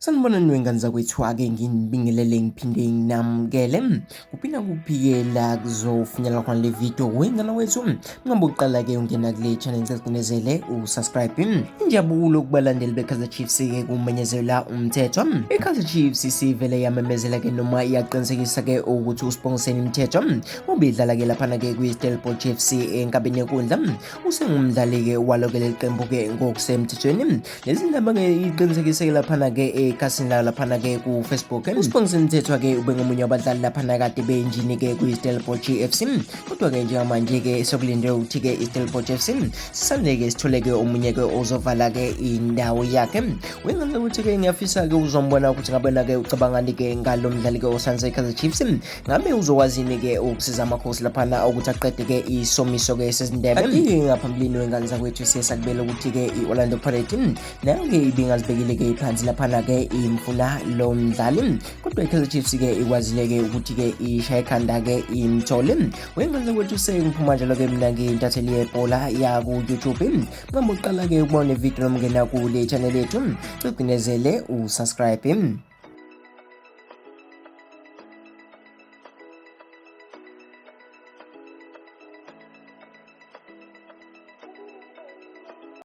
Sanibonani wengane zakwethu, ake nginibingelele ngiphinde nginamukele. Kuphinda kuphi-ke la kuzofinyelela khona le video wengane wethu. Nqamba uqala-ke ungena kule channel, ngicela ucinezele usubscribe. Injabulo kubalandeli be-Kaizer Chiefs-ke kumenyezelwa umthetho. I-Kaizer Chiefs isivele yamemezela-ke noma iyaqinisekisa-ke ukuthi uSibongiseni Mthethwa ubidlala-ke laphana-ke kwi-Stellenbosch FC enkabeni yenkundla, usengumdlali-ke walo-ke leli qembu-ke ngokusemthethweni. Lezi ndaba ke iqinisekiseke laphana ke ekhasini layo laphana ke ku-Facebook. USibongiseni Mthethwa ke ubengomunye wabadlali laphana kade beyinjini ke kwi-Stellenbosch FC, kodwa ke njengamanje ke sokulindwe ukuthi ke i-Stellenbosch FC sisande ke sithole ke omunye ke ozovala ke indawo yakhe. Wengane ukuthi ke ngiyafisa ke uzombona ukuthi ngabona ke ucabangani ke ngalo mdlali ke osanze i-Kaizer Chiefs, ngabe uzokwazini ke ukusiza amakhosi laphana ukuthi aqede ke isomiso ke sezindebe. Kanti-ke ngaphambilini wengane zakwethu siye sakubela ukuthi-ke i-Orlando Pirates nayo-ke ibingazibekile ke phansi laphana-ke imfuna lo mdlali, kodwa i-Kaizer Chiefs-ke ikwazile-ke ukuthi-ke ishaye ekhanda-ke imthole. Wengane zakwethu sengiphuma njalo-ke mina ngiyintatheli yebhola yaku-YouTube. Nqamba uqala-ke ukubona ividiyo noma ungena kule channel yethu, cigcinezele usubscribe.